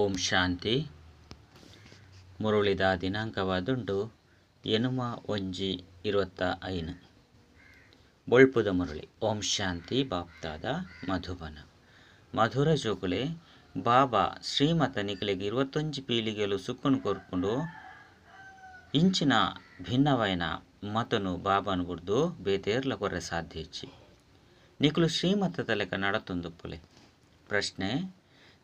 ಓಂ ಶಾಂತಿ. ಮುರುಳಿದ ದಿನಾಂಕವಾದುಂಡು 8/1/25. ಬೊಳ್ಪುದ ಮುರಳಿ. ಓಂ ಶಾಂತಿ. ಬಾಪ್ತಾದ ಮಧುಬನ. ಮಧುರ ಜೋಕುಲೆ, ಬಾಬಾ ಶ್ರೀಮತ ನಿಕಲೆಗ್ 21 ಪೀಳಿಗೆಲು ಸುಕ್ಕನು ಕೊರ್ಪುಂಡು. ಇಂಚಿನ ಭಿನ್ನವೈನ ಮತನು ಬಾಬಾನು ಬುಡ್ದು ಬೇತೇರ್ಲ ಕೊರ್ರೆ ಸಾಧ್ಯ ಇಜ್ಜಿ. ನಿಕುಲು ಶ್ರೀಮತದ ಲೆಕ್ಕ ನಡತೊಂದುಪ್ಪುಲೆ. ಪ್ರಶ್ನೆ: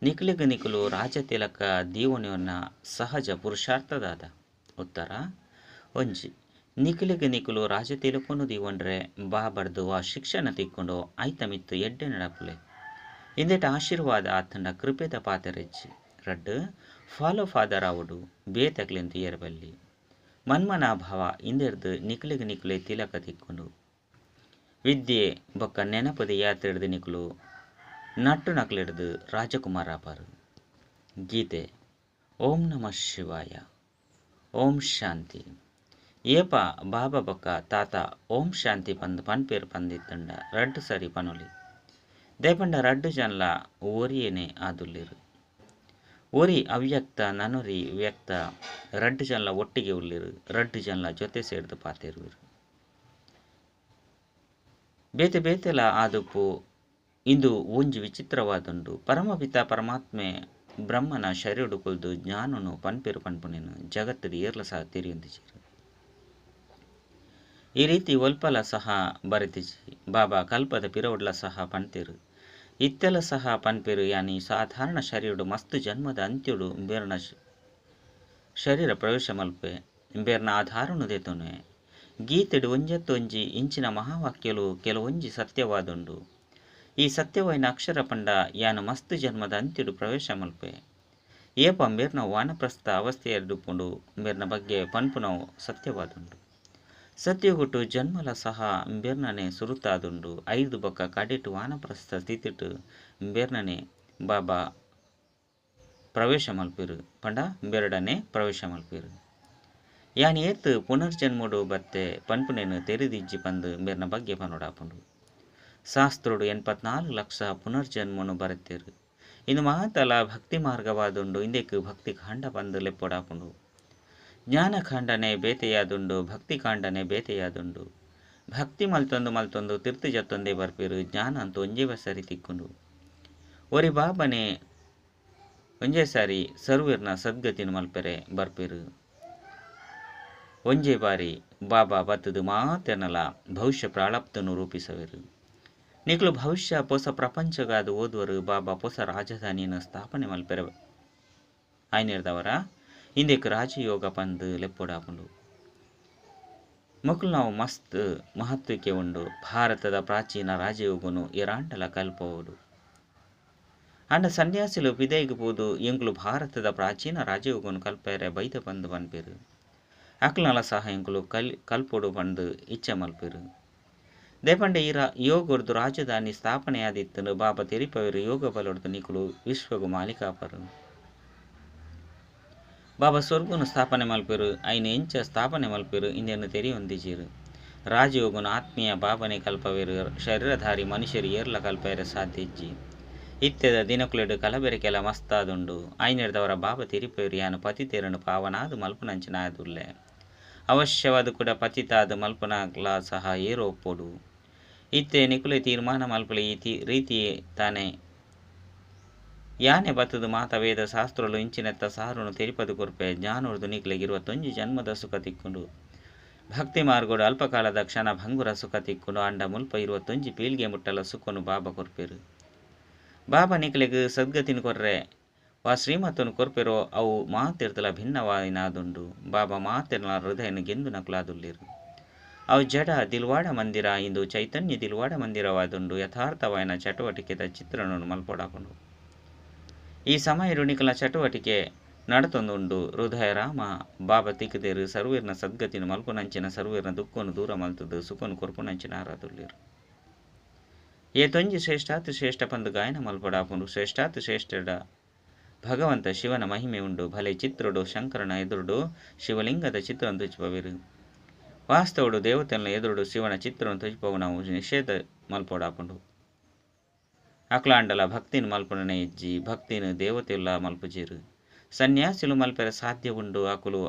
ನಿಕಲೆಗ್ ನಿಕುಲು ರಾಜತಿಲಕ ದೀವೊನಿಯೊನ್ನ ಸಹಜ ಪುರುಷಾರ್ಥದಾದ? ಉತ್ತರ: 1. ನಿಕಲೆಗ್ ನಿಕುಲು ರಾಜತಿಲಕನು ದೀವೊಂಡ್ರೆ ಬಾಬರ್ದು ವಾ ಶಿಕ್ಷಣ ತಿಕ್ಕೊಂಡು ಐತ ಮಿತ್ತು ಎಡ್ಡೆ ನಡಪುಲೆ. ಇಂದೆಟ್ ಆಶೀರ್ವಾದ ಆತಂಡ ಕೃಪೆದ ಪಾತೆರೆಜ್ಜಿ. 2. ಫಾಲೋ ಫಾದರ್ ಆವೊಡು, ಬೇತಕ್ಲೆನ್ ತೂಯೆರೆ ಬಲ್ಲಿ. ಮನ್ಮನ ಭಾವ ಇಂದೆರ್ದ್ ನಿಕಲೆಗ್ ನಿಕುಲೆ ತಿಲಕ ತಿಕ್ಕೊಂಡು. ವಿದ್ಯೆ ಬೊಕ್ಕ ನೆನಪುದ ಯಾತ್ರೆಡ್ದ್ ನಿಕುಲು ನಟ್ಟುನಕ್ಲೆಡ್ದ್ ರಾಜಕುಮಾರ ಆಪರು. ಗೀತೆ. ಓಂ ನಮಃ ಶಿವಾಯ. ಓಂ ಶಾಂತಿ. ಏಪ ಬಾಬಾ ಬೊಕ್ಕ ತಾತ ಓಂ ಶಾಂತಿ ಪಂದ್ ಪನ್ಪೇರ್ ಪಂದಿತ್ತಂಡ ರಡ್ಡ್ ಸರಿ ಪನೊಲಿ. ದೇಪಂಡ ರಡ್ಡ್ ಜನಲ ಒರಿಯೆನೆ ಆದುಲ್ಲೆರ್. ಒರಿ ಅವ್ಯಕ್ತ, ನನೊರಿ ವ್ಯಕ್ತ. ರಡ್ಡ್ ಜನಲ ಒಟ್ಟಿಗೆ ಉಲ್ಲೆರ್. ರಡ್ಡ್ ಜನಲ ಜೊತೆ ಸೇರ್ದ್ ಪಾತೆರುವೆರ್. ಬೇತೆ ಬೇತೆಲ ಆದುಪ್ಪು. ಇಂದು ಒಂಜಿ ವಿಚಿತ್ರವಾದುಂಡು. ಪರಮಪಿತ ಪರಮಾತ್ಮೆ ಬ್ರಹ್ಮನ ಶರೀರಡು ಕುಲ್ದು ಜ್ಞಾನನು ಪನ್ಪೇರು ಪನ್ಪುನೇನು ಜಗತ್ತದ ಏರ್ಲ ಸಹ ತೆರಿಯೊಂದಿಜೆರ್. ಈ ರೀತಿ ಒಲ್ಪಲ ಸಹ ಬರೆತಿಜಿ. ಬಾಬಾ ಕಲ್ಪದ ಪಿರವುಡ್ಲ ಸಹ ಪನ್ತೇರು. ಇತ್ತೆಲ ಸಹ ಪನ್ಪೇರು. ಯಾನಿ ಸಾಧಾರಣ ಶರೀರಡು ಮಸ್ತ್ ಜನ್ಮದ ಅಂತ್ಯಡು ಬೇರ್ನ ಶರೀರ ಪ್ರವೇಶ ಮಲ್ಪೆ ಬೇರ್ನ ಆಧಾರನು ದೇತೊನೆ. ಗೀತೆಡು ಒಂಜತ್ತೊಂಜಿ ಇಂಚಿನ ಮಹಾವಾಕ್ಯಲು ಕೆಲವೊಂಜಿ ಸತ್ಯವಾದುಂಡು. ಈ ಸತ್ಯವಾಯಿನ ಅಕ್ಷರ ಪಂಡ ಯಾನು ಮಸ್ತ್ ಜನ್ಮದ ಅಂತ್ಯಡು ಪ್ರವೇಶ ಮಲ್ಪೆ. ಏಪ ಮೇರ್ನ ವಾನಪ್ರಸ್ಥ ಅವಸ್ಥೆಯಡ್ಡುಪುಂಡು ಮೇರ್ನ ಬಗ್ಗೆ ಪನ್ಪುನವು ಸತ್ಯವಾದುಂಡು. ಸತ್ಯಗುಟ್ಟು ಜನ್ಮಲ ಸಹ ಬೇರ್ನನೆ ಸುರುತಾದುಂಡು. 5 ಬೊಕ್ಕ ಕಡೆಟು ವಾನಪ್ರಸ್ಥ ಸ್ಥಿತಿಟು ಬೇರ್ನನೆ ಬಾಬಾ ಪ್ರವೇಶ ಮಲ್ಪಿರು ಪಂಡ ಬೇರಡನೆ ಪ್ರವೇಶ ಮಲ್ಪಿರು. ಯಾನ್ ಏತ್ ಪುನರ್ಜನ್ಮಡು ಬತ್ತೆ ಪನ್ಪುನೇನು ತೆರಿದಿಜ್ಜಿ ಪಂದು ಮೇರ್ನ ಬಗ್ಗೆ ಪನೊಡಾಪುಂಡು. ಶಾಸ್ತ್ರೋಡು 84 ಲಕ್ಷ ಪುನರ್ಜನ್ಮನು ಬರೆತೇರು. ಇಂದು ಮಹಾತಲ ಭಕ್ತಿ ಮಾರ್ಗವಾದುಂಡು. ಇಂದೆಕ್ ಭಕ್ತಿ ಕಾಂಡ ಪಂದು ಲೆಪ್ಪೊಡಾಪುಂಡು. ಜ್ಞಾನಖಾಂಡನೆ ಬೇತೆಯಾದುಂಡು, ಭಕ್ತಿ ಕಾಂಡನೆ ಬೇತೆಯಾದುಂಡು. ಭಕ್ತಿ ಮಲ್ತೊಂದು ಮಲ್ತೊಂದು ತಿರ್ತು ಜತ್ತೊಂದೇ ಬರ್ಪೇರು. ಜ್ಞಾನ ಅಂತೂ ಒಂಜೇ ಸರಿ ತಿಕ್ಕೊಂಡು. ಒರಿ ಬಾಬನೆ ಒಂಜೇ ಸಾರಿ ಸರ್ವಿರ್ನ ಸದ್ಗತಿನ ಮಲ್ಪೆರೆ ಬರ್ಪೇರು. ಒಂಜೇ ಬಾರಿ ಬಾಬಾ ಬತ್ತದು ಮಾತೆನಲ ಭವಿಷ್ಯ ಪ್ರಾಳಪ್ತನು ರೂಪಿಸವೇರು. ನಿಕುಲು ಭವಿಷ್ಯ ಪೊಸ ಪ್ರಪಂಚಗಾದ ಓದುವರು. ಬಾಬಾ ಪೊಸ ರಾಜಧಾನಿಯನ್ನು ಸ್ಥಾಪನೆ ಮಲ್ಪೆರೆ ಆಯ್ನೇರ್ದವರ. ಇಂದೆಕ್ ರಾಜಯೋಗ ಪಂದು ಲೆಪ್ಪೊಡಾಪುಂಡು. ಮೊಕುಲು ನಾವು ಮಸ್ತ್ ಮಹತ್ವಕ್ಕೆ ಉಂಡು. ಭಾರತದ ಪ್ರಾಚೀನ ರಾಜಯೋಗನು ಇರಾಂಡಲ ಕಲ್ಪವುದು. ಅಂಡ ಸನ್ಯಾಸಿಲು ಪಿದೈಗ್ ಪೋದು ಎಂಕುಲು ಭಾರತದ ಪ್ರಾಚೀನ ರಾಜಯೋಗನು ಕಲ್ಪೆರೆ ಬೈದ ಪಂದು ಪನ್ಪೇರು. ಅಕ್ಲನಲ ಸಹ ಎಂಕುಲು ಕಲ್ಪೊಡು ಪಂದು ಇಚ್ಛೆ ಮಲ್ಪೇರು. ದೇಪಂಡೆ ಈ ಯೋಗರ್ದು ರಾಜಧಾನಿ ಸ್ಥಾಪನೆಯಾದಿತ್ತನು ಬಾಬಾ ತೆರಿಪವರು. ಯೋಗ ಬಲೊಡ್ದು ನಿಕುಲು ವಿಶ್ವಗು ಮಾಲೀಕಾಪರು. ಬಾಬಾ ಸ್ವರ್ಗನು ಸ್ಥಾಪನೆ ಮಲ್ಪೇರು. ಐನ ಎಂಚ ಸ್ಥಾಪನೆ ಮಲ್ಪೇರು ಇಂದೆನ್ನು ತೆರಿಯೊಂದಿಜೀರು. ರಾಜಯೋಗನು ಆತ್ಮೀಯ ಬಾಬನೆ ಕಲ್ಪವೇರು. ಶರೀರಧಾರಿ ಮನುಷ್ಯರು ಏರ್ಲ ಕಲ್ಪೇರೆ ಸಾಧ್ಯ ಇಜ್ಜಿ. ಇತ್ತೆದ ದಿನಕುಲೆಡು ಕಲಬೆರಕೆಲ ಮಸ್ತಾದುಂಡು. ಐನೆರ್ದವರ ಬಾಬಾ ತೆರಿಪೇರು. ಯಾನು ಪತಿತೇರನು ಪಾವನಾದು ಮಲ್ಪುನಂಚಿನಾದುಲ್ಲೆ. ಅವಶ್ಯವಾದ ಕೂಡ ಪತಿತಾದ ಮಲ್ಪನಾಗ್ಲ ಸಹ ಏರೋ ಒಪ್ಪೊಡು. ಇತ್ತೆ ನಿಕುಲೆ ತೀರ್ಮಾನ ಮಲ್ಪಲೆ. ಈ ರೀತಿ ತಾನೆ ಯಾನೆ ಬತ್ತದು ಮಾತ ವೇದ ಶಾಸ್ತ್ರಲು ಇಂಚಿನೆತ್ತ ಸಾರುನು ತೆರಿಪದು ಕೊರ್ಪೆ. ಜ್ಞಾನೋರ್ದು ನಿಕಲೆಗೆ 21 ಜನ್ಮದ ಸುಖ ತಿಕ್ಕೊಂಡು. ಭಕ್ತಿ ಮಾರ್ಗೋಡು ಅಲ್ಪಕಾಲದ ಕ್ಷಣ ಭಂಗುರ ಸುಖ ತಿಕ್ಕೊಂಡು. ಅಂಡ ಮುಲ್ಪ 21 ಪೀಳ್ಗೆ ಮುಟ್ಟಲ ಸುಖನು ಬಾಬಾ ಕೊರ್ಪೇರು. ಬಾಬಾ ನಿಕಲೆಗ್ ಸದ್ಗತಿನ ಕೊರ್ರೆ ವಾ ಶ್ರೀಮತನು ಕೊರ್ಪೆರೋ ಅವು ಮಾತಿರ್ತಲ ಭಿನ್ನವಾಯಿನಾದುಂಡು. ಬಾಬಾ ಮಾತಿರ್ನ ಹೃದಯನ ಗೆಂದು ನಕಲಾದುಲ್ಲಿರು. ಅವು ಜಡ ದಿಲ್ವಾಡ ಮಂದಿರ ಇಂದು ಚೈತನ್ಯ ದಿಲ್ವಾಡ ಮಂದಿರವಾದುಂಡು. ಯಥಾರ್ಥವಾಯಿನ ಚಟುವಟಿಕೆದ ಚಿತ್ರಣವನ್ನು ಮಲ್ಪೊಡಾಪುಂಡು. ಈ ಸಮಯ ನಿಕಲ ಚಟುವಟಿಕೆ ನಡತೊಂದುಂಡು. ಹೃದಯ ರಾಮ ಬಾಬಾ ತಿಕ್ಕದೇರು. ಸರ್ವೀರ್ನ ಸದ್ಗತಿನ ಮಲ್ಪುನಂಚಿನ ಸರ್ವೀರ್ನ ದುಃಖನು ದೂರ ಮಲ್ತದು ಸುಖನು ಕೊರ್ಪುನಂಚಿನ ಆರಾದುಲ್ಲಿರು. ಏತೊಂಜಿ ಶ್ರೇಷ್ಠಾತಿ ಶ್ರೇಷ್ಠ ಪಂದು ಗಾಯನ ಮಲ್ಪೊಡಾಪುಂಡು. ಶ್ರೇಷ್ಠಾತಿ ಶ್ರೇಷ್ಠ ಭಗವಂತ ಶಿವನ ಮಹಿಮೆ ಉಂಡು. ಭಲೆ ಚಿತ್ರುಡು ಶಂಕರನ ಎದುರುಡು ಶಿವಲಿಂಗದ ಚಿತ್ರವನ್ನು ತುಚಿಪವಿರು. ವಾಸ್ತವಡು ದೇವತೆನ ಎದುರುಡು ಶಿವನ ಚಿತ್ರವನ್ನು ತುಚಿಪವು ನಾವು ನಿಷೇಧ ಮಲ್ಪೊಡಾಪುಂಡು. ಅಕ್ಲಾಂಡಲ ಭಕ್ತಿನ ಮಲ್ಪುನನೆ ಇಜ್ಜಿ ಭಕ್ತಿನ ದೇವತೆಲ್ಲ ಮಲ್ಪುಜೆರು ಸನ್ಯಾಸಿಲು ಮಲ್ಪೆರೆ ಸಾಧ್ಯ ಉಂಡು ಅಕುಲು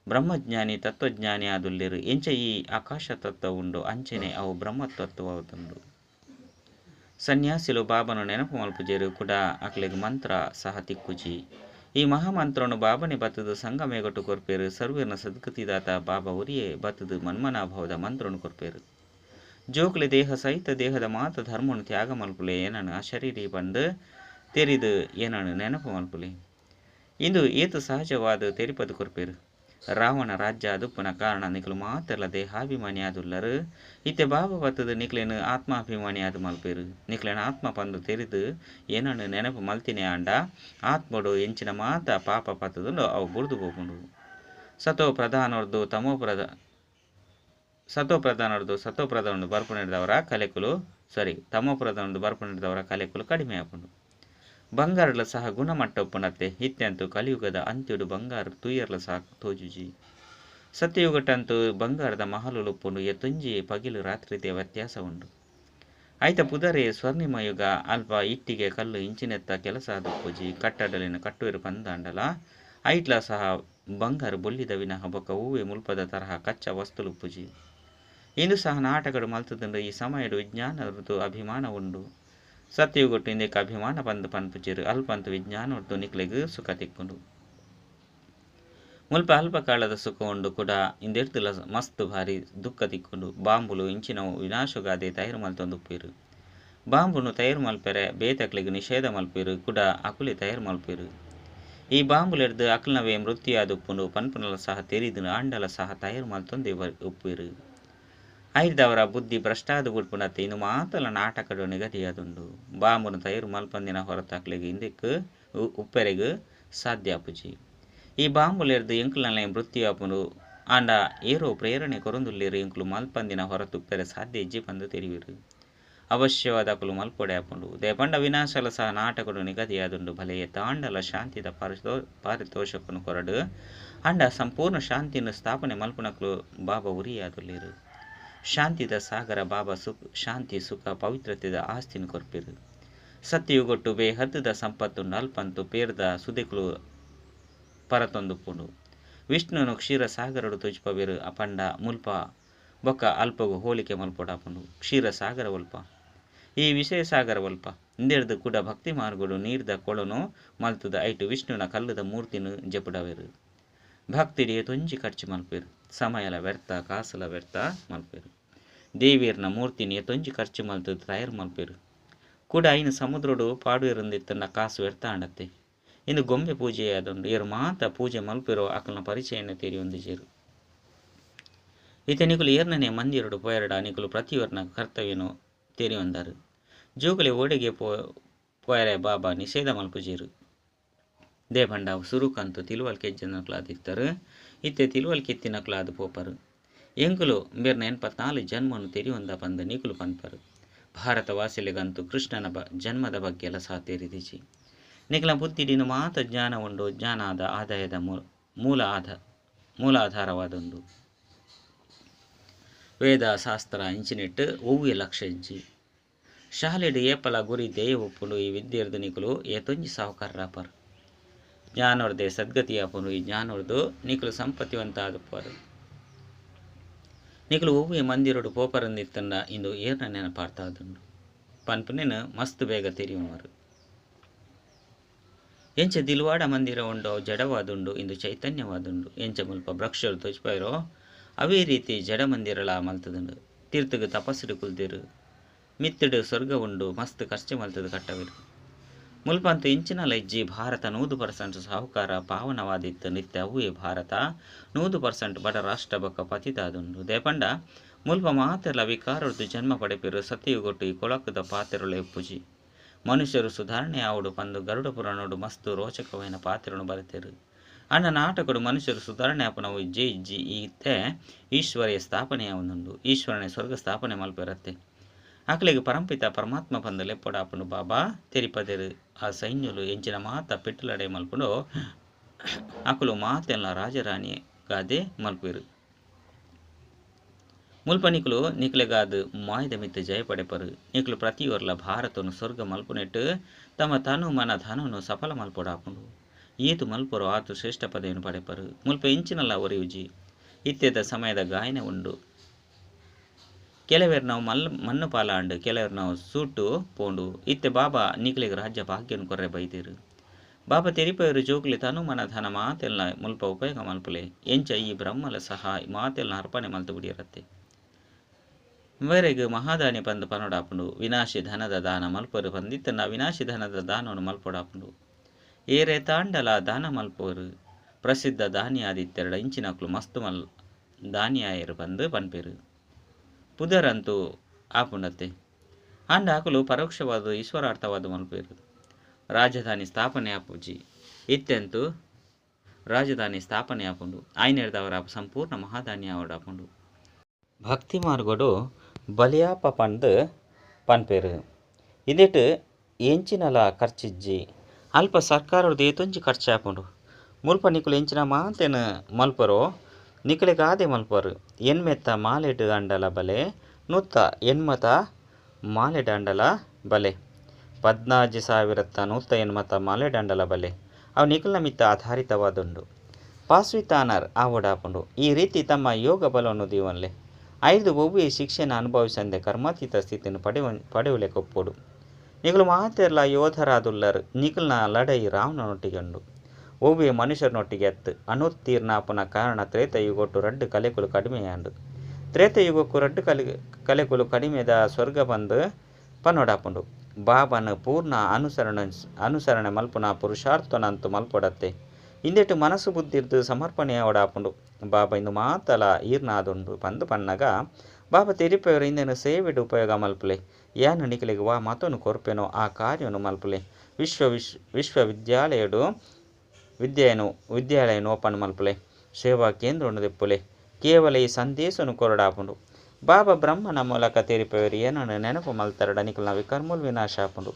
ಬ್ರಹ್ಮಜ್ಞಾನಿ ತತ್ವಜ್ಞಾನಿ ಆದುಲ್ಲೆರು ಎಂಚ ಈ ಆಕಾಶ ತತ್ವ ಉಂಡು ಅಂಚನೆ ಅವು ಬ್ರಹ್ಮತತ್ವವಾದುಂಡು ಸನ್ಯಾಸಿಲು ಬಾಬನು ನೆನಪು ಮಲ್ಪುಜೆರು ಕೂಡ ಅಕ್ಲೆಗ್ ಮಂತ್ರ ಸಹ ತಿಕ್ಕುಜಿ ಈ ಮಹಾಮಂತ್ರನು ಬಾಬನೆ ಬತ್ತದು ಸಂಗಮೇಗಟ್ಟು ಕೊರ್ಪೇರು ಸರ್ವೇರ್ನ ಸದ್ಗತಿದಾತ ಬಾಬಾ ಉರಿಯೇ ಬತ್ತದು ಮನ್ಮನಾಭಾವದ ಮಂತ್ರನು ಕೊರ್ಪೇರು ಜೋಕ್ಲೆ ದೇಹ ಸಹಿತ ದೇಹದ ಮಾತ ಧರ್ಮನು ತ್ಯಾಗ ಮಲ್ಪುಲೆ ಏನನು ಅಶರೀರಿ ಬಂದು ತೆರಿದು ಏನನು ನೆನಪು ಮಲ್ಪುಲೆ ಇಂದು ಏತು ಸಹಜವಾದ ತೆರಿಪದು ಕೊರ್ಪೇರು ರಾವಣ ರಾಜ್ಯ ಅದುಪ್ಪನ ಕಾರಣ ನಿಕ್ಲು ಮಾತ್ರಲ್ಲ ದೇಹಾಭಿಮಾನಿ ಆದುಲ್ಲರು ಇತ್ತೆ ಬಾಬಾ ಬತ್ತದು ನಿಕ್ಲೇನು ಆತ್ಮಾಭಿಮಾನಿ ಆದು ಮಲ್ಪೇರು ನಿಕ್ಲೇನ ಆತ್ಮ ಪಂದು ತೆರಿದು ಏನನ್ನು ನೆನಪು ಮಲ್ತಿನೇ ಆಂಡ ಆತ್ಮಡು ಎಂಚಿನ ಮಾತ ಪಾಪ ಪತ್ತದುಂಡು ಅವು ಬುಡ್ದು ಪೋಪುಂಡು ಸತೋ ಪ್ರಧಾನರ್ದು ತಮೋ ಪ್ರಧಾ ಸತೋ ಪ್ರಧಾನರ್ದು ಸತೋ ಪ್ರಧಾನದು ಬರ್ಪು ನೀಡಿದವರ ಕಲೆಕುಲು ಸಾರಿ ತಮೋ ಪ್ರಧಾನದ್ದು ಬರ್ಪು ನೀಡಿದವರ ಕಲೆಕುಲು ಕಡಿಮೆ ಆಪುಂಡು ಬಂಗಾರಲ ಸಹ ಗುಣಮಟ್ಟ ಉಪ್ಪುನತ್ತೆ ಇತ್ಯಂತು ಕಲಿಯುಗದ ಅಂತ್ಯಡು ಬಂಗಾರ ತುಯ್ಯರ್ಲ ಸಹ ತೋಜುಜಿ ಸತ್ಯಯುಗಟಂತೂ ಬಂಗಾರದ ಮಹಲುಲುಪ್ಪುಂಡು ಎತ್ತೊಂಜಿ ಪಗಿಲು ರಾತ್ರಿದೆ ವ್ಯತ್ಯಾಸ ಉಂಡು ಆಯ್ತ ಪುದರೆ ಸ್ವರ್ಣಿಮಯುಗ ಅಲ್ಪ ಇಟ್ಟಿಗೆ ಕಲ್ಲು ಇಂಚಿನೆತ್ತ ಕೆಲಸ ಆದುಪ್ಪುಜಿ ಕಟ್ಟಡಲಿನ ಕಟ್ಟುವಿರು ಪಂದಾಂಡಲ ಐಟ್ಲ ಸಹ ಬಂಗಾರ ಬೊಲ್ಲಿದ ವಿನಃ ಬೊಕ್ಕ ಹೂವೆ ಮುಲ್ಪದ ತರಹ ಕಚ್ಚಾ ವಸ್ತುಲುಪ್ಪುಜಿ ಇಂದು ಸಹ ನಾಟಕಡು ಮಲ್ತದಂಡು ಈ ಸಮಯಡು ವಿಜ್ಞಾನದ್ದು ಅಭಿಮಾನ ಉಂಡು ಸತ್ಯಯುಗಟ್ಟು ಇಂದಕ್ಕೆ ಅಭಿಮಾನ ಬಂದು ಪನ್ಪುಜೆರು ಅಲ್ಪಂತು ವಿಜ್ಞಾನದ್ದು ನಿಕ್ಲೆಗ್ ಸುಖ ತಿಕ್ಕುಂಡು ಮುಲ್ಪ ಅಲ್ಪ ಕಾಲದ ಸುಖ ಉಂಡು ಕೂಡ ಇಂದೆಡ್ದುಲ ಮಸ್ತ್ ಭಾರಿ ದುಃಖ ತಿಕ್ಕುಂಡು ಬಾಂಬುಲು ಇಂಚಿನವು ವಿನಾಶಗಾದೆ ತಯಾರು ಮಲ್ತೊಂದು ಉಪ್ಪೇರು ಬಾಂಬುನು ತಯಾರು ಮಲ್ಪೆರೆ ಬೇತಕ್ಲೆಗ್ ನಿಷೇಧ ಮಲ್ಪೇರು ಕೂಡ ಅಕುಲೆ ತಯಾರು ಮಲ್ಪೇರು ಈ ಬಾಂಬುಲೆಡ್ದು ಅಕ್ಲನವೇ ಮೃತ್ಯು ಉಪ್ಪುಂಡು ಪನ್ಪುನಲ ಸಹ ತೆರಿದು ಆಂಡಲ ಸಹ ತಯಾರು ಮಲ್ತೊಂದು ಉಪ್ಪೇರು ಐದವರ ಬುದ್ಧಿ ಭ್ರಷ್ಟಾದ ಬುಡ್ಪುನತ್ತೆ ಇನ್ನು ಮಾತಲ ನಾಟಕಡು ನಿಗದಿಯಾದುಂಡು ಬಾಂಬುನು ತಯಾರು ಮಲ್ಪಂದಿನ ಹೊರತಾಕ್ಲೆಗ್ ಇಂದಕ್ಕೆ ಉಪ್ಪೆರೆಗ್ ಸಾಧ್ಯ ಆಪುಜಿ ಈ ಬಾಂಬುಲೆರ್ದು ಎಂಕುಲನೆ ಮೃತ್ಯು ಆಪುಂಡು ಆಂಡ ಏರೋ ಪ್ರೇರಣೆ ಕೊರೊಂದುಲ್ಲೇರು ಎಂಕುಲು ಮಲ್ಪಂದಿನ ಹೊರತು ಉಪ್ಪೆರೆ ಸಾಧ್ಯ ಇಜ್ಜಿ ಪಂದು ತೆರಿವಿರು ಅವಶ್ಯವಾದ ಅಕುಲು ಮಲ್ಪೊಡೆ ಆಪುಂಡು ದೇಪಂಡ ವಿನಾಶಲ ಸಹ ನಾಟಕಡು ನಿಗದಿಯಾದುಂಡು ಭಲೆಯೇ ತಾಂಡಲ ಶಾಂತಿದ ಪಾರಿತೋಷಕನು ಕೊರಡು ಅಂಡ ಸಂಪೂರ್ಣ ಶಾಂತಿಯನ್ನು ಸ್ಥಾಪನೆ ಮಲ್ಪುನಕ್ಲು ಬಾಬಾ ಉರಿಯಾದುಲ್ಲೇರು ಶಾಂತಿದ ಸಾಗರ ಬಾಬಾ ಸುಖ ಶಾಂತಿ ಸುಖ ಪವಿತ್ರತೆದ ಆಸ್ತಿನ ಕೊರ್ಪಿರು ಸತ್ಯಯುಗೊಟ್ಟು ಬೇಹದ್ದುದ ಸಂಪತ್ತು ನಲ್ಪಂತು ಪೇರ್ದ ಸುದಿಕ್ಲು ಪರತೊಂದುಪ್ಪುಂಡು ವಿಷ್ಣುನು ಕ್ಷೀರ ಸಾಗರಡು ತುಜ್ಪವೇರು ಅಪಂಡ ಮುಲ್ಪ ಬೊಕ್ಕ ಅಲ್ಪಗು ಹೋಲಿಕೆ ಮಲ್ಪೊಡಾಪುಂಡು ಕ್ಷೀರ ಸಾಗರ ಒಲ್ಪ ಈ ವಿಷಯ ಸಾಗರ ಒಲ್ಪ ಇಂದೆಡ್ದು ಕೂಡ ಭಕ್ತಿ ಮಾರ್ಗಡು ನೀರ್ದ ಕೊಳನು ಮಲ್ತದ ಐಟು ವಿಷ್ಣುನ ಕಲ್ಲದ ಮೂರ್ತಿನು ಜಪುಡವೇರು ಭಕ್ತಿಡಿಯ ತೊಂಜಿ ಖರ್ಚು ಮಲ್ಪೇರು ಸಮಯಲ ವ್ಯರ್ಥ ಕಾಸಲ ವ್ಯರ್ಥ ಮಲ್ಪೇರು ದೇವಿಯರ್ನ ಮೂರ್ತಿನಿ ತೊಂಜಿ ಖರ್ಚು ಮಲ್ತದ ತಯಾರು ಮಲ್ಪೇರು ಕೂಡ ಐನು ಸಮುದ್ರಡು ಪಾಡುವೆರುಂದಿತ್ತನ್ನ ಕಾಸು ವ್ಯರ್ಥ ಆಂಡತ್ತೆ ಇಂದು ಗೊಂಬೆ ಪೂಜೆ ಆದುಂಡು ಏರು ಮಾತ ಪೂಜೆ ಮಲ್ಪಿರೋ ಅಕಲ್ನ ಪರಿಚಯನ ತೆರಿಯೊಂದಿಜೇರು ಈತ ನಿಕುಲು ಏರ್ನನೆ ಮಂದಿರಡು ಪೋಯರಡ ನಿಕುಲು ಪ್ರತಿಯೊರ್ನ ಕರ್ತವ್ಯನು ತೆರಿಯೊಂದಾರು ಜೋಕುಲೆ ಓಡೆಗೆ ಪೋಯರೆ ಬಾಬಾ ನಿಷೇಧ ಮಲ್ಪುಜೇರು ದೇಪಂಡ ಸುರುಕಂತು ತಿಳುವಳಿಕೆ ಜನಕ್ಲಾದಿತ್ತರು ಇತ್ತೆ ತಿಳುವಳಿಕೆ ಎತ್ತಿನಕ್ಲಾದ ಪೋಪರು ಎಂಕುಲು ಬೇರ್ನ 84 ಜನ್ಮನು ತೆರಿಯೊಂದ ಪಂದ ನಿಕುಲು ಪನ್ಪರು ಭಾರತವಾಸಿಲೆಗಂತೂ ಕೃಷ್ಣನ ಜನ್ಮದ ಬಗ್ಗೆ ಎಲ್ಲ ಸಹ ತೆರಿದಿಜಿ ನಿಕಲ ಬುದ್ಧಿಡಿನ ಮಾತ ಜ್ಞಾನ ಉಂಡು ಜ್ಞಾನದ ಆದಾಯದ ಮೂಲ ಆಧಾರವಾದುಂಡು ವೇದ ಶಾಸ್ತ್ರ ಇಂಚಿನಿಟ್ಟು ಒವ್ವೆ ಲಕ್ಷ ಇಜ್ಜಿ ಶಾಲೆಡು ಏಪಲ ಗುರಿ ದೇಯ ಉಪ್ಪುಂಡು ಈ ವಿದ್ಯೆರ್ದು ನಿಕುಲು ಏತೊಂಜಿ ಸಾಹುಕಾರರಾಪರು ಜ್ಞಾನೋರ್ದೆ ಸದ್ಗತಿಯಾಪುಂಡು ಈ ಜ್ಞಾನೋರ್ದು ನಿಕುಲು ಸಂಪತ್ತಿವಂತ ಆದುಪ್ಪರು ನಿಕುಲು ಒವ್ವೆ ಮಂದಿರಡು ಪೋಪರಂದಿತ್ತಂಡ ಇಂದು ಏರ್ನ ನೆನಪಾರ್ತಾದುಂಡು ಪನ್ಪುನೇನು ಮಸ್ತ್ ಬೇಗ ತೆರಿಯುವರು ಎಂಚ ದಿಲ್ವಾಡ ಮಂದಿರ ಉಂಡು ಜಡವಾದುಂಡು ಇಂದು ಚೈತನ್ಯವಾದುಂಡು ಎಂಚ ಮುಲ್ಪ ವೃಕ್ಷರು ತೊಜ್ಪೈರೋ ಅವೇ ರೀತಿ ಜಡ ಮಂದಿರಲ ಮಲ್ತದುಂಡು ತೀರ್ಥಗೆ ತಪಸ್ಸುಡು ಕುಲ್ದಿರು ಮಿತ್ತಡು ಸ್ವರ್ಗ ಉಂಡು ಮಸ್ತ್ ಖರ್ಚು ಮಲ್ತದು ಕಟ್ಟವಿರು ಮುಲ್ಪಂತು ಇಂಚಿನ ಲಜ್ಜಿ ಭಾರತ 100% ಸಾಹುಕಾರ ಪಾವನವಾದಿತ್ತು ನಿತ್ಯ ಅವುಯೇ ಭಾರತ 100% ಬಡ ರಾಷ್ಟ್ರ ಬೊಕ್ಕ ಪತಿತಾದುಂಡು ದೇಪಂಡ ಮುಲ್ಪ ಮಾತೆರ್ಲ ವಿಕಾರೊಡ್ದು ಜನ್ಮ ಪಡೆಪಿರು ಸತ್ಯಯುಗೊಟ್ಟು ಈ ಕೊಳಕದ ಪಾತೆರುಳ ಇಪ್ಪುಜಿ ಮನುಷ್ಯರು ಸುಧಾರಣೆ ಆವಡು ಪಂದು ಗರುಡ ಪುರಾಣೋಡು ಮಸ್ತು ರೋಚಕವೈನ ಪಾತ್ರನು ಬರೆತೇರು ಅಣ್ಣ ನಾಟಕಡು ಮನುಷ್ಯರು ಸುಧಾರಣೆ ಆಪನವು ಇಜ್ಜೆ ಇಜ್ಜಿ ಈತೆ ಈಶ್ವರಿಯ ಸ್ಥಾಪನೆಯಾವನುಂಡು ಈಶ್ವರನೇ ಸ್ವರ್ಗ ಸ್ಥಾಪನೆ ಮಲ್ಪಿರತ್ತೆ ಆಕಲಿಗೆ ಪರಂಪಿತ ಪರಮಾತ್ಮ ಪಂದು ಲೆಪ್ಪಡಾಪನು ಬಾಬಾ ತೆರಿಪದೆರು ಆ ಸೈನ್ಯುಲು ಎಂಚಿನ ಮಾತ ಪೆಟ್ಟುಲಡೆ ಮಲ್ಪುಂಡು ಅಕುಲು ಮಾತೆಲ್ಲ ರಾಜರಾಣಿ ಗಾದೆ ಮಲ್ಪಿರು. ಮುಲ್ಪ ನಿಕುಲು ನಿಕ್ಲೆಗಾದ್ ಮಾಯದ ಮಿತ್ತ್ ಜಯ ಪಡೆಪರು. ನಿಕುಲು ಪ್ರತಿಯೊರ್ಲ ಭಾರತನು ಸ್ವರ್ಗ ಮಲ್ಪುನೆಟ್ ತಮ್ಮ ತನು ಮನ ಧನನು ಸಫಲ ಮಲ್ಪೊಡಾಪುಂಡು. ಏತು ಮಲ್ಪೊರು ಆತು ಶ್ರೇಷ್ಠ ಪದವಿಯನ್ನು ಪಡೆಪರು. ಮುಲ್ಪ ಎಂಚಿನಲ ಒರಿಯುಜಿ. ಇತ್ತೆದ ಸಮಯದ ಗಾಯನ ಉಂಡು. ಕೆಲವೆರ್ ನಾವು ಮಣ್ಣು ಪಾಲಾಂಡು, ಕೆಲವೆರ್ ನಾವು ಸೂಟು ಪೋಂಡು. ಇತ್ತೆ ಬಾಬಾ ನಿಕ್ಲೆಗ್ ರಾಜ್ಯ ಭಾಗ್ಯನು ಕೊರ್ರೆ ಬೈದೇರು. ಬಾಬಾ ತೆರಿಪವರು ಜೋಕುಲಿ ತನು ಮನ ಧನ ಮಾತೆಲ್ಲ ಮುಲ್ಪ ಉಪಯೋಗ ಮಲ್ಪುಲೆ. ಎಂಚ ಈ ಬ್ರಹ್ಮಲ ಸಹ ಮಾತೆಲ್ಲ ಅರ್ಪಣೆ ಮಲ್ತು ಬಿಡಿಯರತ್ತೆ. ಮೇರೆಗ್ ಮಹಾದಾನಿ ಪಂದ್ ಪನೊಡಾಪುಂಡು. ವಿನಾಶಿ ಧನದ ದಾನ ಮಲ್ಪರು ಪಂದಿತ್ತನ ವಿನಾಶಿ ಧನದ ದಾನವನ್ನು ಮಲ್ಪೊಡಾಪುಂಡು. ಏರೆ ತಾಂಡಲ ದಾನ ಮಲ್ಪರು. ಪ್ರಸಿದ್ಧ ದಾನಿಯಾದಿತ್ತೆರಡ ಇಂಚಿನಕ್ಲು ಮಸ್ತ್ ಮಲ್ ದಾನಿಯಾಯರು ಪಂದ್ ಪನ್ಪೆರು. ಪುದರಂತೂ ಆಪುಂಡತ್ತೆ. ಆಂಡ ಆಕುಲು ಪರೋಕ್ಷವಾದ ಈಶ್ವರಾರ್ಥವಾದ ಮಲ್ಪೆರು. ರಾಜಧಾನಿ ಸ್ಥಾಪನೆ ಆಪುಜಿ. ಇತ್ತೆಂತೂ ರಾಜಧಾನಿ ಸ್ಥಾಪನೆ ಆಪುಂಡು. ಆಯ್ನೆರ್ದವರ ಸಂಪೂರ್ಣ ಮಹಾದಾನಿ ಆವಡಾಪುಂಡು. ಭಕ್ತಿ ಮಾರ್ಗಡು ಬಲಿಯಾಪ ಪಂದ್ ಪನ್ಪೆರು. ಇಂದೆಟ್ ಎಂಚಿನಲ ಖರ್ಚಿಜ್ಜಿ. ಅಲ್ಪ ಸರ್ಕಾರದ ಏತೊಂಜಿ ಖರ್ಚಾಪುಂಡು. ಮುಲ್ಪ ನಿಕುಲು ಎಂಚಿನ ಮಾತೇನು ಮಲ್ಪರೋ ನಿಕುಲೆಗಾದೆ ಮಲ್ಪರು. ಎನ್ಮೆತ್ತ ಮಾಲೆಡ್ ಅಂಡಲ ಬಲೆ ನೂತ್ತ ಎನ್ಮತ ಮಾಲೆಡ್ ಅಂಡಲ ಬಲೆ 14,180 ಮಾಲೆಡ್ ಅಂಡಲ ಬಲೆ ಅವು ನಿಕುಲ್ನ ಮಿತ್ತ ಆಧಾರಿತವಾದುಂಡು. ಪಾಸ್ವಿತಾನರ್ ಆವಡಾಪುಂಡು. ಈ ರೀತಿ ತಮ್ಮ ಯೋಗ ಬಲವನ್ನು ದೀವನ್ಲೆ ಐದು ಒವ್ವೇ ಶಿಕ್ಷೆನ ಅನುಭವಿಸಂದೆ ಕರ್ಮಾತೀತ ಸ್ಥಿತಿಯನ್ನು ಪಡೆಯುವಲೆ ಕೊಪ್ಪೋಡು. ನಿಕುಲು ಮಾತೆರ್ಲ ಯೋಧರಾದುಲ್ಲರು. ನಿಕುಲ್ನ ಲಡೈ ರಾವಣನೊಟ್ಟಿಗೆ ಉಂಡು, ಒವ್ವೇ ಮನುಷ್ಯರನೊಟ್ಟಿಗೆ ಅತ್ತು. ಅನುತ್ತೀರ್ಣಾಪುನ ಕಾರಣ ತ್ರೇತಯುಗೊಟ್ಟು ರಡ್ಡು ಕಲೆಕುಲು ಕಡಿಮೆಯಾಂಡು. ತ್ರೇತಯುಗಕ್ಕೂ ರಡ್ಡು ಕಲೆಕುಲು ಕಡಿಮೆದ ಸ್ವರ್ಗ ಬಂದು ಪನ್ನೊಡಾಪುಂಡು. ಬಾಬನ ಪೂರ್ಣ ಅನುಸರಣೆ ಮಲ್ಪುನ ಪುರುಷಾರ್ಥನಂತು ಮಲ್ಪೊಡತ್ತೆ. ಇಂದೆಟು ಮನಸ್ಸು ಬುದ್ಧಿರ್ದು ಸಮರ್ಪಣೆ ಆವಡಾಪುಂಡು. ಬಾಬಾ ಇಂದು ಮಾತಲ ಈರ್ನಾದುಂಡು ಪಂದು ಪನ್ನಗ ಬಾಬಾ ತೆರಿಪೆವರು ಇಂದೆನು ಸೇವೆಡು ಉಪಯೋಗ ಮಲ್ಪುಲೆ. ಯಾನು ನಿಕಲೆಗ್ ವಾ ಮತನು ಕೊರ್ಪೆನೋ ಆ ಕಾರ್ಯನು ಮಲ್ಪುಲೆ. ವಿಶ್ವವಿದ್ಯಾಲಯಡು ವಿದ್ಯಾಲಯನು ಓಪನ್ ಮಲ್ಪುಲೆ. ಸೇವಾ ಕೇಂದ್ರವನ್ನು ದೆಪ್ಪುಲೆ. ಕೇವಲ ಈ ಸಂದೇಶನು ಕೊರಡಾಪುಂಡು. ಬಾಬಾ ಬ್ರಹ್ಮನ ಮೂಲಕ ತೆರಿಪೆವರು ಏನನ್ನು ನೆನಪು ಮಲ್ತರಡ ನಿಕಲ್ನ ವಿಕರ್ಮುಲ್ ವಿನಾಶ ಆಪುಂಡು.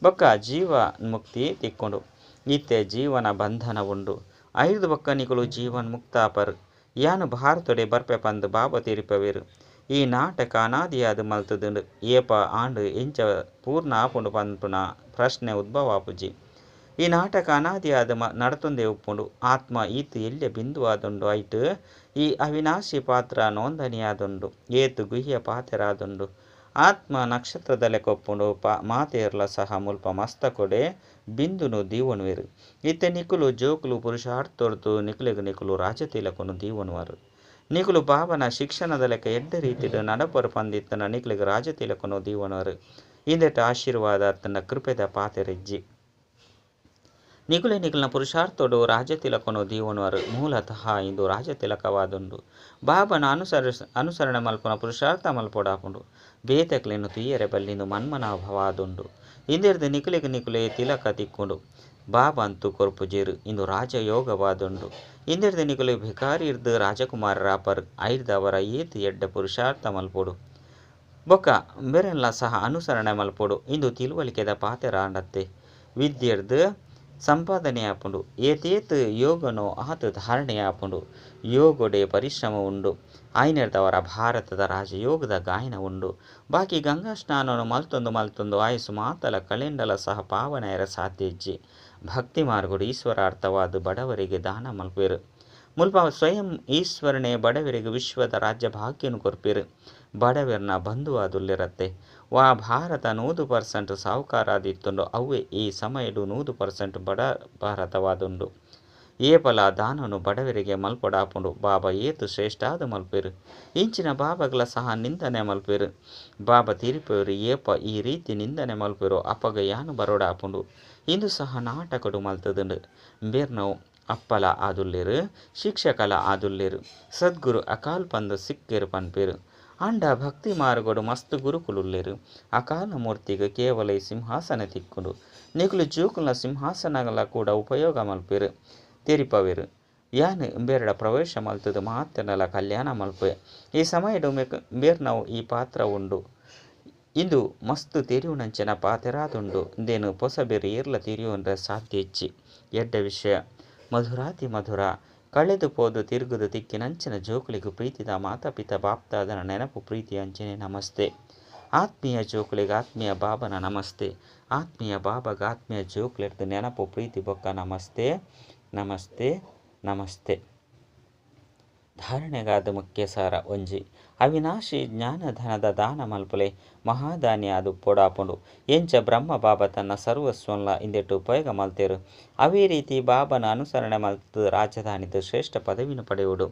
ಬೊಕ್ಕ ಜೀವ ಮುಕ್ತಿ ತಿಕ್ಕೊಂಡು. ಇತ್ತೆ ಜೀವನ ಬಂಧನ ಉಂಡು. ಐದು ಬೊಕ್ಕ ನಿಕುಲು ಜೀವನ್ ಮುಕ್ತಾಪರ್. ಯಾನು ಭಾರತೊಡೆ ಬರ್ಪೆ ಪಂದು ಬಾಬಾ ತೆರಿಪವೇರು. ಈ ನಾಟಕ ಅನಾದಿಯಾದ ಮಲ್ತದುಂಡು. ಏಪ ಆಂಡು ಎಂಚ ಪೂರ್ಣ ಆಪುಂಡು ಪನ್ಪುನ ಪ್ರಶ್ನೆ ಉದ್ಭವ ಆಪುಜಿ. ಈ ನಾಟಕ ಅನಾದಿಯಾದ ನಡತೊಂದೇ ಉಪ್ಪುಂಡು. ಆತ್ಮ ಈತ್ ಎಲ್ಯ ಬಿಂದು ಆದುಂಡು. ಐಟ್ ಈ ಅವಿನಾಶಿ ಪಾತ್ರ ನೋಂದಣಿಯಾದುಂಡು. ಏತು ಗುಹ್ಯ ಪಾತೆರಾದುಂಡು. ಆತ್ಮ ನಕ್ಷತ್ರದ ಲೆಕ್ಕೊಪ್ಪುಂಡು. ಮಾತೆರ್ಲ ಸಹ ಮುಲ್ಪ ಮಸ್ತಕೊಡೆ ಬಿಂದುನು ದೀವಣುವೆರು. ಇತ್ತೆ ನಿಕುಲು ಜೋಕುಲು ಪುರುಷಾರ್ಥೊರ್ದು ನಿಕುಲೆಗ್ ನಿಕುಲು ರಾಜತಿಲಕನು ದೀವಣುವರು. ನಿಕುಲು ಬಾಬನ ಶಿಕ್ಷಣದ ಲೆಕ್ಕ ಎಡ್ಡ ರೀತಿಡು ನಡಪರು ಪಂದಿತ್ತನ ನಿಕುಲೆಗ್ ರಾಜತಿಲಕನು ದೀವಣುವರು. ಇಂದೆಟ ಆಶೀರ್ವಾದ ತನ್ನ ಕೃಪೆದ ಪಾತೆರೆಜ್ಜಿ. ನಿಕುಲೆ ನಿಕುಲ್ನ ಪುರುಷಾರ್ಥೋಡು ರಾಜತಿಲಕನು ದೀವಣುವರು. ಮೂಲತಃ ಇಂದು ರಾಜತಿಲಕವಾದುಂಡು. ಬಾಬನ ಅನುಸರಣೆ ಮಲ್ಪುನ ಪುರುಷಾರ್ಥ ಮಲ್ಪೊಡಾಪುಂಡು. ಬೇತಕ್ಲೆನು ತುಯ್ಯರೆ ಬಲ್ಲಿಂದು ಮನ್ಮನಾಭವಾದುಂಡು. ಇಂದೆರ್ದು ನಿಕುಲೆಗ್ ನಿಕುಲೆ ತಿಲಕ ತಿಕ್ಕೊಂಡು. ಬಾಬಾ ಅಂತೂ ಕೊರ್ಪುಜೇರು. ಇಂದು ರಾಜಯೋಗವಾದುಂಡು. ಇಂದೆರ್ದು ನಿಕುಲೆ ಭಿಕಾರಿರ್ದು ರಾಜಕುಮಾರರಾಪರ್. ಐರ್ದವರ ಏತು ಎಡ್ಡ ಪುರುಷಾರ್ಥ ಮಲ್ಪೊಡು. ಬೊಕ್ಕ ಬೆರೆನ್ಲ ಸಹ ಅನುಸರಣೆ ಮಲ್ಪೊಡು. ಇಂದು ತಿಳುವಳಿಕೆದ ಪಾತೆರಾಂಡತ್ತೆ. ವಿದ್ಯೆರ್ದು ಸಂಪಾದನೆ ಆಪುಂಡು. ಏತೇತ್ ಯೋಗನೋ ಆತ ಧಾರಣೆ ಆಪುಂಡು. ಯೋಗೊಡೆ ಪರಿಶ್ರಮ ಉಂಡು. ಆಯ್ನೆರ್ದವರ ಭಾರತದ ರಾಜಯೋಗದ ಗಾಯನ ಉಂಡು. ಬಾಕಿ ಗಂಗಾ ಸ್ನಾನನು ಮಲ್ತೊಂದು ಮಲ್ತೊಂದು ಆಯಸ್ಸು ಮಾತಲ ಕಳೆಂಡಲ ಸಹ ಪಾವನೆಯರ ಸಾಧ್ಯ ಇಜ್ಜಿ. ಭಕ್ತಿ ಮಾರ್ಗಡು ಈಶ್ವರಾರ್ಥವಾದ ಬಡವರಿಗೆ ದಾನ ಮಲ್ಪೇರು. ಮುಲ್ಪ ಸ್ವಯಂ ಈಶ್ವರನೇ ಬಡವರಿಗೆ ವಿಶ್ವದ ರಾಜ್ಯ ಭಾಗ್ಯನು ಕೊರ್ಪೇರು. ಬಡವರನ್ನ ಬಂಧುವಾದುಲ್ಲಿರತ್ತೆ. ವಾ ಭಾರತ 100% ಸಾಹುಕಾರಾದಿತ್ತುಂಡು. ಅವೇ ಈ ಸಮಯಡು 100% ಬಡ ಭಾರತವಾದುಂಡು. ಏಪಲ ದಾನನು ಬಡವರಿಗೆ ಮಲ್ಪೊಡಾಪುಂಡು. ಬಾಬಾ ಏತು ಶ್ರೇಷ್ಠಾದ ಮಲ್ಪೇರು. ಇಂಚಿನ ಬಾಬಾಗಳ ಸಹ ನಿಂದನೆ ಮಲ್ಪೇರು. ಬಾಬಾ ತೀರ್ಪೇರು ಏಪ ಈ ರೀತಿ ನಿಂದನೆ ಮಲ್ಪೇರು ಅಪಗ ಯಾನು ಬರೋಡಾಪುಂಡು. ಇಂದು ಸಹ ನಾಟಕಡು ಮಲ್ತದುಂಡು. ಬೇರ್ನವು ಅಪ್ಪಲ ಆದುಲ್ಲೇರು, ಶಿಕ್ಷಕಲ ಆದುಲ್ಲೇರು. ಸದ್ಗುರು ಅಕಾಲ್ ಪಂದು ಸಿಕ್ಕೇರು ಪನ್ಪೇರು. ಆಂಡ ಭಕ್ತಿ ಮಾರ್ಗಡು ಮಸ್ತ್ ಗುರುಕುಲುಲ್ಲೇರು. ಅಕಾಲ ಮೂರ್ತಿಗೆ ಕೇವಲ ಈ ಸಿಂಹಾಸನ ತಿಕ್ಕೊಂಡು. ನಿಕುಲು ಜೋಕುಲ್ನ ಸಿಂಹಾಸನಗಳ ಕೂಡ ಉಪಯೋಗ ಮಲ್ಪೇರು ತೆರಿಪವೇರು. ಯಾನು ಬೇರಡ ಪ್ರವೇಶ ಮಲ್ತದು ಮಾತನಲ ಕಲ್ಯಾಣ ಮಲ್ಪೆ. ಈ ಸಮಯಡು ಬೇರ್ನವು ಈ ಪಾತ್ರ ಉಂಡು. ಇಂದು ಮಸ್ತ್ ತೆರಿಯುನಂಚಿನ ಪಾತೆರಾದುಂಡು. ಇಂದೇನು ಪೊಸ ಬೇರು ಏರ್ಲ ತೆರಿಯುವಂದ್ರೆ ಸಾಧ್ಯ ಹೆಚ್ಚಿ. ಎಡ್ಡ ವಿಷಯ ಮಧುರಾತಿ ಮಧುರ. ಕಳೆದು ಪೋದು ತಿರುಗುದು ತಿಕ್ಕಿನಂಚಿನ ಜೋಕುಲೆಗ್ ಪ್ರೀತಿದ ಮಾತಾ-ಪಿತಾ ಬಾಪ್ದಾದನ ನೆನಪು ಪ್ರೀತಿ ಅಂಚನೆ ನಮಸ್ತೆ. ಆತ್ಮೀಯ ಜೋಕುಲೆಗ್ ಆತ್ಮೀಯ ಬಾಬನ ನಮಸ್ತೆ. ಆತ್ಮೀಯ ಬಾಬಾಗ ಆತ್ಮೀಯ ಜೋಕುಲೆರ್ದ್ ನೆನಪು ಪ್ರೀತಿ ಬೊಕ್ಕ ನಮಸ್ತೆ ನಮಸ್ತೆ ನಮಸ್ತೆ. ಧಾರಣೆಗಾದ ಮುಖ್ಯ ಸಾರ ಒಂಜಿ ಅವಿನಾಶಿ ಜ್ಞಾನಧನದ ದಾನ ಮಲ್ಪುಲೆ ಮಹಾದಾನಿ ಆದ್ ಪೊಡಾಪುಂಡು. ಎಂಚ ಬ್ರಹ್ಮ ಬಾಬಾ ತನ್ನ ಸರ್ವಸ್ವನ್ಲ ಇಂದೆಟ್ ಉಪಯೋಗ ಮಲ್ತೆರ್ ಅವ್ವೇ ರೀತಿ ಬಾಬಾನ ಅನುಸರಣೆ ಮಲ್ತ್ ರಾಜಧಾನಿದ ಶ್ರೇಷ್ಠ ಪದವಿನ್ ಪಡೆಯೊಡು.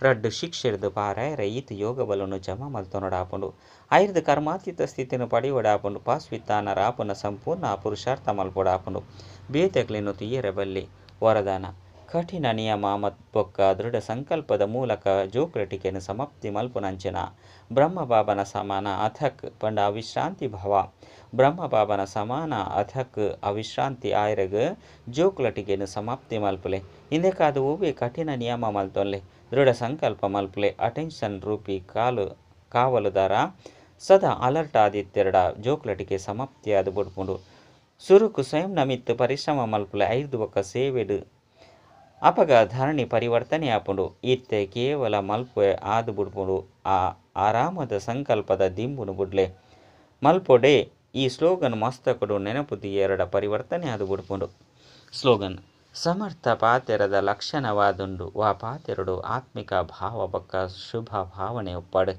ರಡ್ಡ್ ಶಿಕ್ಷೆರ್ದ್ ಪಾರಾಯೆರೆ ಈತ್ ಯೋಗಬಲನ್ ಜಮಾ ಮಲ್ತೊನೊಡಾಪುಂಡು. ಐರ್ದ್ ಕರ್ಮಾತೀತ ಸ್ಥಿತಿನ್ ಪಡೆಯೊಡಾಪುಂಡು. ಪಾಸ್ವಿತ್ತಾನ ರಾಪುನ ಸಂಪೂರ್ಣ ಪುರುಷಾರ್ಥ ಮಲ್ಪೊಡಾಪುಂಡು. ಬೇತೆಕ್ಲೆನ್ ತೂಯೆರೆ ಬಲ್ಲಿ. ವರದಾನ, ಕಠಿಣ ನಿಯಮ ಬೊಕ್ಕ ದೃಢ ಸಂಕಲ್ಪದ ಮೂಲಕ ಜೋಕ್ಲಟಿಕೆನ್ ಸಮಾಪ್ತಿ ಮಲ್ಪುನಂಚಿನ ಬ್ರಹ್ಮ ಬಾಬಾನ ಸಮಾನ ಅಥಕ್ ಪಂಡ ಅವಿಶ್ರಾಂತಿ ಭವ. ಬ್ರಹ್ಮ ಬಾಬಾನ ಸಮಾನ ಅಥಕ್ ಅವಿಶ್ರಾಂತಿ ಆಯೆರೆಗ್ ಜೋಕ್ಲಟಿಕೆನ್ ಸಮಾಪ್ತಿ ಮಲ್ಪುಲೆ. ಇಂದೆಕಾದ್ ಒವ್ವೇ ಕಠಿಣ ನಿಯಮ ಮಲ್ತೊನ್ಲೆ, ದೃಢ ಸಂಕಲ್ಪ ಮಲ್ಪುಲೆ. ಅಟೆನ್ಷನ್ ರೂಪಿ ಕಾವಲುದಾರ ಸದಾ ಅಲರ್ಟ್ ಆದಿತ್ತೆರ್ಡ ಜೋಕ್ಲಟಿಕೆ ಸಮಾಪ್ತಿಯಾದ್ ಬುಡ್ಪುಂಡು. ಸುರುಕು ಸ್ವಯಂ ನ ಮಿತ್ತ್ ಪರಿಶ್ರಮ ಮಲ್ಪುಲೆ ಐರ್ದ್ ಬೊಕ್ಕ ಸೇವೆಡ್ ಅಪಗ ಧರಣಿ ಪರಿವರ್ತನೆ ಆಪುಂಡು. ಇತ್ತೆ ಕೇವಲ ಮಲ್ಪುವೆ ಆದ್ ಬುಡ್ಪುಂಡು. ಆ ಆರಾಮದ ಸಂಕಲ್ಪದ ದಿಂಬುನು ಬುಡ್ಲೆ. ಮಲ್ಪೊಡೆ ಈ ಸ್ಲೋಗನ್ ಮಸ್ತಕಡು ನೆನಪು ದೀಯೆರಡ ಪರಿವರ್ತನೆ ಆದ್ ಬುಡ್ಪುಂಡು. ಸ್ಲೋಗನ್, ಸಮರ್ಥ ಪಾತೆರದ ಲಕ್ಷಣವಾದುಂಡು ವಾ ಪಾತೆರಡು ಆತ್ಮಿಕ ಭಾವ ಬೊಕ್ಕ ಶುಭ ಭಾವನೆ ಉಪ್ಪಡ್.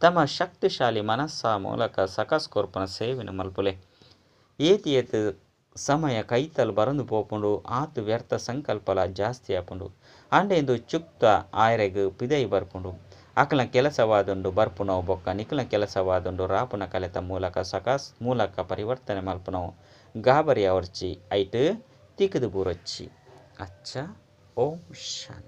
ತಮ್ಮ ಶಕ್ತಿಶಾಲಿ ಮನಸ್ಸ ಮೂಲಕ ಸಕಸ್ ಕೊರ್ಪುನ ಸೇವೆನ್ ಮಲ್ಪುಲೆ. ಏತ್ ಏತ್ ಸಮಯ ಕೈತಲ್ ಬರೊಂದು ಪೋಪುಂಡು ಆತ್ ವ್ಯರ್ಥ ಸಂಕಲ್ಪಲ ಜಾಸ್ತಿ ಆಪುಂಡು. ಆಂಡ ಇಂದು ಚುಕ್ತ ಆಯೆರೆಗ್ ಪಿದಯಿ ಬರ್ಪುಂಡು. ಅಕಲ್ನ ಕೆಲಸವಾದುಂಡು ಬರ್ಪುನವು ಬೊಕ್ಕ ನಿಕಲ್ನ ಕೆಲಸವಾದುಂಡು ರಾಪುನ ಕಲೆತ ಮೂಲಕ ಸಕಾಸ್ ಮೂಲಕ ಪರಿವರ್ತನೆ ಮಲ್ಪುನವು. ಗಾಬರಿ ಆವೊಡ್ಚಿ ಐಟ್ ತಿಕ್ದ್ ಬೂರೊಡ್ಚಿ. ಅಚ್ಚ ಓಂ ಶಾಂತಿ.